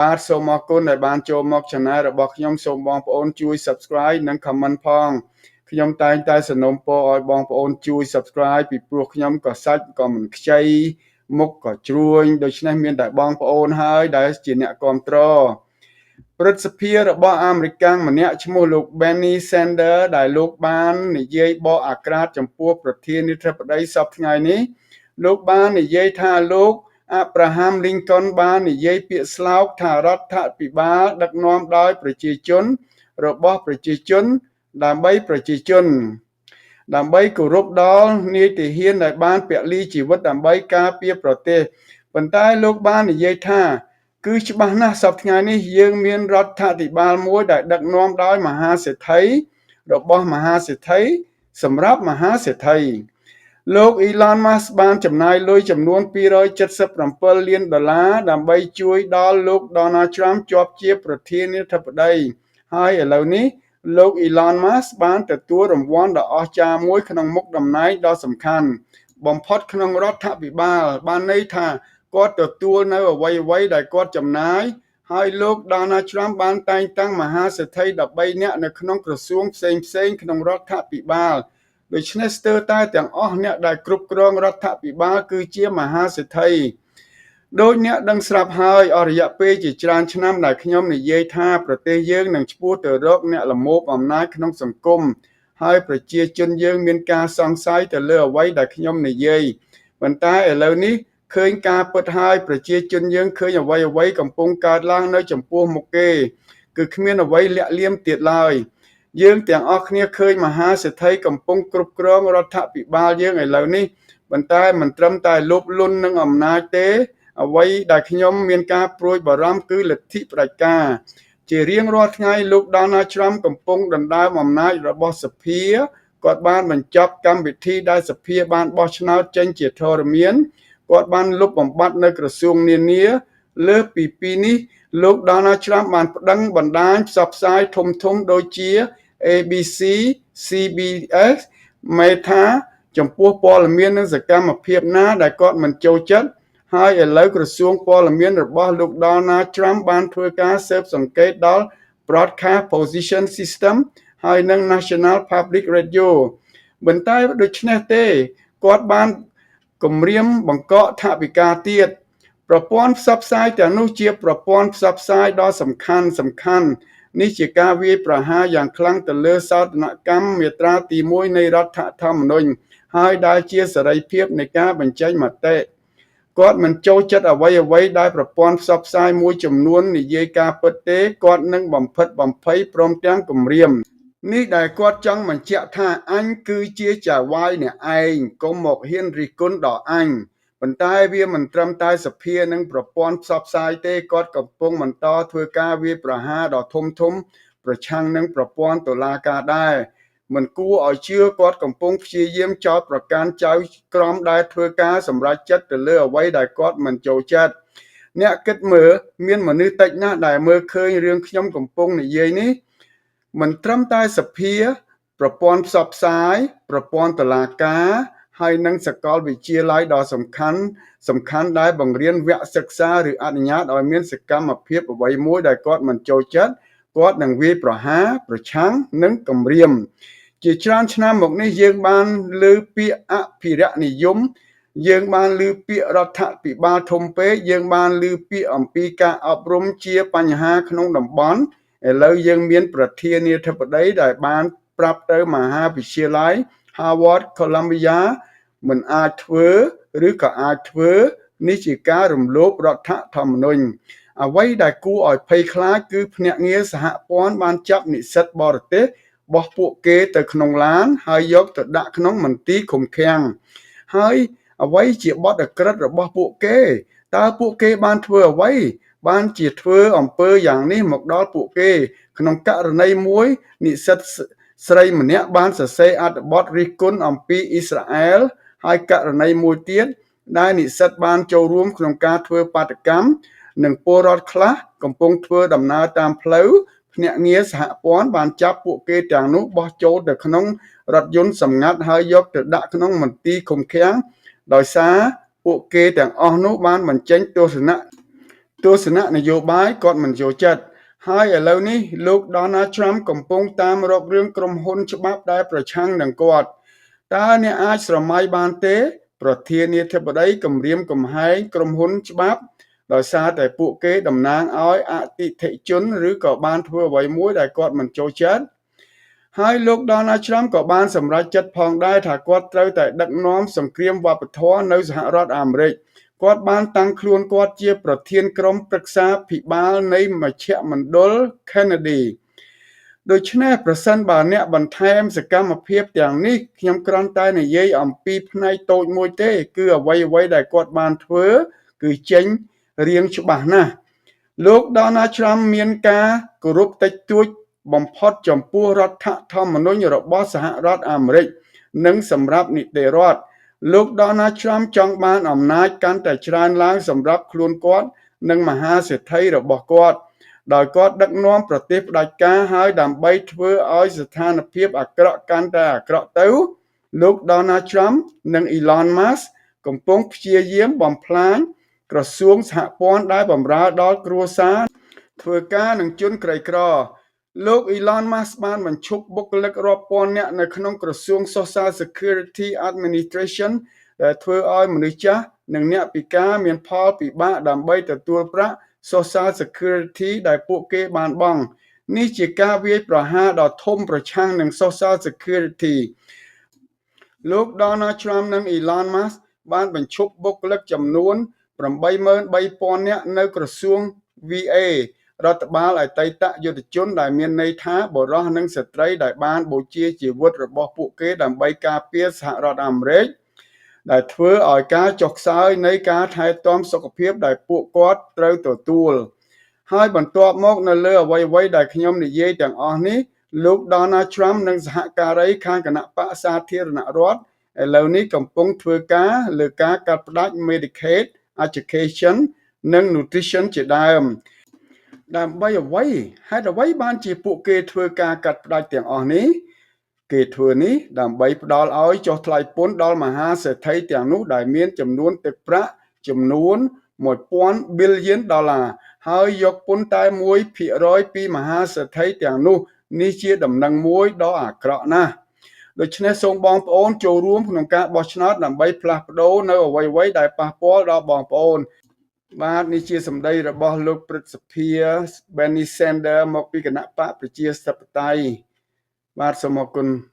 បាទសូមអរគុណដែលបានចូលមក Channel របស់ខ្ញុំសូមបងប្អូនជួយ Subscribe និង Comment ផងខ្ញុំតែងតែសំណូមពរឲ្យបងប្អូនជួយ Subscribe ពីព្រោះខ្ញុំក៏សាច់ក៏មិនខ្ចីមុខក៏ជ្រួញដូច្នេះមានតែបងប្អូនហើយដែលជាអ្នកគ្រប់គ្រងព្រឹទ្ធសភារបស់អាមេរិកម្នាក់ឈ្មោះលោក Bernie Sanders ដែលលោកបាននិយាយបកអាក្រាតចំពោះប្រធានាធិបតីសព្វថ្ងៃនេះលោកបាននិយាយថាលោកអាប់រ៉ាហាំលីនកុនបាននិយាយពាក្យស្លោកថារដ្ឋាភិបាលដឹកនាំដោយប្រជាជនរបស់ប្រជាជនដើម្បីប្រជាជនដើម្បីគោរពដល់នាយទាហានដែលបានពលីជីវិតដើម្បីការពារប្រទេសប៉ុន្តែលោកបាននិយាយថាគឺច្បាស់ណាស់សព្វថ្ងៃនេះយើងមានរដ្ឋាភិបាលមួយដែលដឹកនាំដោយមហាសេដ្ឋីរបស់មហាសេដ្ឋីសម្រាប់មហាសេដ្ឋីលោក Elon Musk បានចំណាយលុយចំនួន277លានដុល្លារដើម្បីជួយដល់លោក Donald Trump ជាប់ជាប្រធានាធិបតីហើយឥឡូវនេះលោក Elon Musk បានទទួលរង្វាន់ដ៏អស្ចារ្យមួយក្នុងមុខតំណែងដ៏សំខាន់បំផុតក្នុងរដ្ឋាភិបាលបានន័យថាគាត់ទទួលនៅអ្វីអ្វីដែលគាត់ចំណាយហើយលោក Donald Trump បានតែងតាំងមហាសេដ្ឋី13នាក់នៅក្នុងក្រសួងផ្សេងផ្សេងក្នុងរដ្ឋាភិបាលដូច្នេះស្ទើរតែទាំងអស់អ្នកដែលគ្រប់គ្រងរដ្ឋាភិបាលគឺជាមហាសេដ្ឋីដោយអ្នកដឹងស្រាប់ហើយអស់រយៈពេលជាច្រើនឆ្នាំដែលខ្ញុំនិយាយថាប្រទេសយើងនឹងឆ្ពោះទៅរកអ្នកល្មោភអំណាចក្នុងសង្គមហើយប្រជាជនយើងមានការសង្ស័យទៅលើអ្វីដែលខ្ញុំនិយាយប៉ុន្តែឥឡូវនេះឃើញការពិតហើយប្រជាជនយើងឃើញអ្វីអ្វីកំពុងកើតឡើងនៅចំពោះមុខគេគឺគ្មានអ្វីលាក់លៀមទៀតឡើយយើងទាំងអស់គ្នាឃើញមហាសេដ្ឋីកំពុងគ្រប់គ្រងរដ្ឋាភិបាលយើងឥឡូវនេះប៉ុន្តែមិនត្រឹមតែលោភលន់នឹងអំណាចទេអ្វីដែលខ្ញុំមានការព្រួយបារម្ភគឺលទ្ធិផ្ដាច់ការជារៀងរាល់ថ្ងៃលោក Donald Trump កំពុងដណ្ដើមអំណាចរបស់សភាគាត់បានបញ្ចប់កម្មវិធីដែលសភាបានបោះឆ្នោតចេញជាធរមានគាត់បានលុបបំបាត់នៅក្រសួងនានាលើសពីពីនេះលោក Donald Trump បានប្តឹងបណ្ដាញផ្សព្វផ្សាយធំៗដូចជា ABC CBS Meta ចំពោះព័ត៌មាននិងសកម្មភាពណាដែលគាត់មិនចូលចិត្តហើយឥឡូវក្រសួងព័ត៌មានរបស់លោក Donald Trump បានធ្វើការស៊ើបសង្កេតដល់ Broadcast Position System ហើយនិង National Public Radio ប៉ុន្តែដូច្នេះទេគាត់បានគម្រាមបង្កកថវិកាទៀតប្រព័ន្ធផ្សព្វផ្សាយទាំងនោះជាប្រព័ន្ធផ្សព្វផ្សាយដ៏សំខាន់សំខាន់នេះជាការវាយប្រហារយ៉ាងខ្លាំងទៅលើសោធនកម្មមាត្រាទី1នៃរដ្ឋធម្មនុញ្ញហើយដែលជាសេរីភាពនៃការបញ្ចេញមតិគាត់មិនចូលចិត្តអ្វីអ្វីដែលប្រព័ន្ធផ្សព្វផ្សាយមួយចំនួននិយាយការពិតទេគាត់នឹងបំភិតបំភ័យព្រមទាំងគំរាមនេះដែលគាត់ចង់បញ្ជាក់ថាអញគឺជាចៅហ្វាយអ្នកឯងកុំមកហ៊ានរិះគន់ដល់អញប៉ុន្តែវាមិនត្រឹមតែសភានិងប្រព័ន្ធផ្សព្វផ្សាយទេគាត់កំពុងបន្តធ្វើការវាយប្រហារដ៏ធំធំប្រឆាំងនឹងប្រព័ន្ធតុលាការដែរមិនគួរឲ្យជឿគាត់កំពុងព្យាយាមចោទប្រកាន់ចៅក្រមដែលធ្វើការសម្រេចចិត្តទៅលើអ្វីដែលគាត់មិនចូលចិត្តអ្នកគិតមើលមានមនុស្សតិចណាស់ដែលមើលឃើញរឿងខ្ញុំកំពុងនិយាយនេះមិនត្រឹមតែសភាប្រព័ន្ធផ្សព្វផ្សាយប្រព័ន្ធតុលាការហើយនិងសាកលវិទ្យាល័យដ៏សំខាន់សំខាន់ដែលបង្រៀនវគ្គសិក្សាឬអនុញ្ញាតឲ្យមានសកម្មភាពអ្វីមួយដែលគាត់មិនចូលចិត្តគាត់នឹងវាយប្រហារប្រឆាំងនិងគំរាមជាច្រើនឆ្នាំមកនេះយើងបានលើពាក្យអភិរក្សនិយមយើងបានលើពាក្យរដ្ឋាភិបាលធំពេកយើងបានលើពាក្យអំពីការអប់រំជាបញ្ហាក្នុងតំបន់ឥឡូវយើងមានប្រធានាធិបតីដែលបានប្រាប់ទៅមហាវិទ្យាល័យ Harvard Columbia មិនអាចធ្វើឬក៏អាចធ្វើនេះជាការរំលោភរដ្ឋធម្មនុញ្ញអ្វីដែលគួរឲ្យភ័យខ្លាចគឺភ្នាក់ងារសហព័ន្ធបានចាប់និស្សិតបរទេសបោះពួកគេទៅក្នុងឡានហើយយកទៅដាក់ក្នុងមន្ទីរឃុំឃាំងហើយអ្វីជាបទឧក្រិដ្ឋរបស់ពួកគេតើពួកគេបានធ្វើអ្វីបានជាធ្វើអំពើយ៉ាងនេះមកដល់ពួកគេក្នុងករណីមួយនិស្សិតស្រីម្នាក់បានសរសេរអត្ថបទរិះគន់អំពីអ៊ីស្រាអែលហើយករណីមួយទៀតដែលនិស្សិតបានចូលរួមក្នុងការធ្វើបាតុកម្មនិងពលរដ្ឋខ្លះកំពុងធ្វើដំណើរតាមផ្លូវភ្នាក់ងារសហព័ន្ធបានចាប់ពួកគេទាំងនោះបោះចូលទៅក្នុងរថយន្តសម្ងាត់ហើយយកទៅដាក់ក្នុងមន្ទីរឃុំឃាំងដោយសារពួកគេទាំងអស់នោះបានបញ្ចេញទស្សនៈ ទស្សនៈនយោបាយគាត់មិនចូលចិត្តហើយឥឡូវនេះលោក Donald Trump កំពុងតាមរករឿងក្រុមហ៊ុនច្បាប់ដែលប្រឆាំងនឹងគាត់តើអ្នកអាចស្រមៃបានទេ ប្រធានាធិបតីគំរាមកំហែងក្រុមហ៊ុនច្បាប់ដោយសារតែពួកគេតំណាងឲ្យអតិថិជនឬក៏បានធ្វើអ្វីមួយដែលគាត់មិនចូលចិត្តហើយលោក Donald Trump ក៏បានសម្រេចចិត្តផងដែរថាគាត់ត្រូវតែដឹកនាំសង្គ្រាមវប្បធម៌នៅសហរដ្ឋអាមេរិកគាត់បានតាំងខ្លួនគាត់ជាប្រធានក្រុមប្រឹក្សាភិបាលនៃមជ្ឈមណ្ឌល Kennedy ដូច្នេះប្រសិនបើអ្នកបន្ថែមសកម្មភាពទាំងនេះខ្ញុំគ្រាន់តែនិយាយអំពីផ្នែកតូចមួយទេ គឺអ្វីអ្វីដែលគាត់បានធ្វើគឺចេញរៀងច្បាស់ណាស់លោក Donald Trump មានការគោរពតិចតួចបំផុតចំពោះរដ្ឋធម្មនុញ្ញរបស់សហរដ្ឋអាមេរិកនិងសម្រាប់នីតិរដ្ឋលោក Donald Trump ចង់បានអំណាចកាន់តែច្រើនឡើងសម្រាប់ខ្លួនគាត់និងមហាសេដ្ឋីរបស់គាត់ដោយគាត់ដឹកនាំប្រទេសផ្ដាច់ការហើយដើម្បីធ្វើឲ្យស្ថានភាពអាក្រក់កាន់តែអាក្រក់ទៅលោក Donald Trump និង Elon Musk កំពុងព្យាយាមបំផ្លាញក្រសួងសហព័ន្ធដែលបម្រើដល់គ្រួសារធ្វើការនឹងជនក្រីក្រលោក Elon Musk បានបញ្ឈប់បុគ្គលិករាប់ពាន់នាក់នៅក្នុងក្រសួង Social Security Administration ដែលធ្វើឲ្យមនុស្សចាស់និងអ្នកពិការមានផលពិបាកដើម្បីទទួលប្រាក់ Social Security ដែលពួកគេបានបង់នេះជាការវាយប្រហារដ៏ធំប្រឆាំងនឹង Social Security លោក Donald Trump និង Elon Musk បានបញ្ឈប់បុគ្គលិកចំនួន 83,000 នាក់នៅក្រសួង VA រដ្ឋបាលអតីតយុទ្ធជនដែលមានន័យថាបុរសនិងស្ត្រីដែលបានបូជាជីវិតរបស់ពួកគេដើម្បីការពារសហរដ្ឋអាមេរិកដែលធ្វើឲ្យការចុះខ្សោយនៃការថែទាំសុខភាពដែលពួកគាត់ត្រូវទទួលហើយបន្ទាប់មកនៅលើអ្វីៗដែលខ្ញុំនិយាយទាំងអស់នេះលោក Donald Trump និងសហការីខាងគណបក្សសាធារណរដ្ឋឥឡូវនេះកំពុងធ្វើការលើការកាត់ផ្តាច់ Medicaid, Education និង Nutrition ជាដើមដើម្បីអ្វីហេតុអ្វីបានជាពួកគេធ្វើការកាត់ផ្តាច់ទាំងអស់នេះគេធ្វើនេះដើម្បីផ្ដល់ឲ្យចុះថ្លៃពន្ធដល់មហាសេដ្ឋីទាំងនោះដែលមានចំនួនទឹកប្រាក់ចំនួន1000 billion ដុល្លារហើយយកពន្ធតែ1%ពីមហាសេដ្ឋីទាំងនោះនេះជាដំណឹងមួយដ៏អាក្រក់ណាស់ដូច្នេះសូមបងប្អូនចូលរួមក្នុងការបោះឆ្នោតដើម្បីផ្លាស់ប្ដូរនៅអ្វីៗដែលប៉ះពាល់ដល់បងប្អូនបាទនេះជាសម្ដីរបស់លោកព្រឹទ្ធសភា Bernie Sanders មកពីគណបក្សប្រជាធិបតេយ្យបាទសូមអរគុណ។